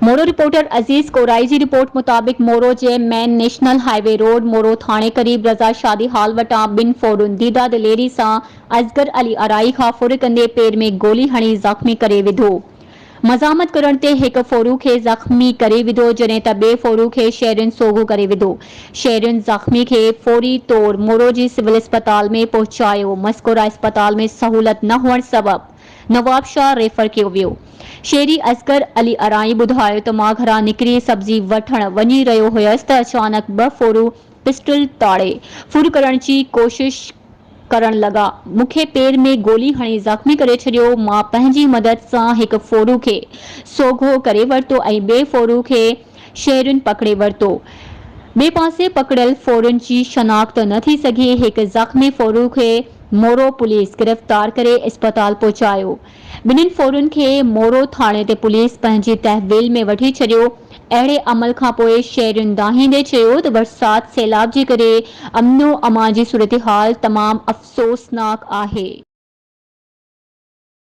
Moro reporter عزيز ڪورائي جي report مطابق مورو جي main national highway road Moro ٿاڻي قريب رضا شادي هال وٽان ٻن ڦورن ديده دليري سان اصغر علي آرائي کان ڦر ڪندي پير ۾ گولي هڻي زخمي ڪري وڌو. مزاحمت ڪرڻ تي هڪ ڦورو کي زخمي ڪري وڌو جڏهن ته ٻئي ڦورو کي شهرين سوگهو ڪري وڌو. شهرين زخمي کي فوري طور مورو جي سول اسپتال ۾ پهچايو. مذڪوره اسپتال ۾ سهولت نه هئڻ سبب نوابشاهه ريفر ڪيو ويو. شهري اصغر علي ارائين ٻڌايو ته مان گهران نڪري سبزي وٺڻ وڃي رهيو هيس ته اچانڪ ٻه ڦورو پسٽل تاڙي ڦر ڪرڻ جي ڪوشش ڪرڻ لڳا. مون کي پير ۾ گولي هڻي زخمي ڪري ڇڏيو. مان پنهنجي مدد سان هڪ ڦورو کي سوگهو ڪري ورتو ۽ ٻئي ڦورو کي شهرين پڪڙي ورتو. ٻئي پاسي پڪڙيل ڦورن جي شناخت نه ٿي سگهي. هڪ زخمي ڦورو کي مورو پوليس گرفتار ڪري اسپتال پهچايو. ٻنهين ڦورن کي مورو ٿاڻي تي پوليس پنهنجي تحويل ۾ وٺي ڇڏيو. اهڙي عمل کانپوء شهرين دانهيندي چيو ته برسات سيلاب جي ڪري امن و امان جي صورتحال تمام افسوسناڪ آهي.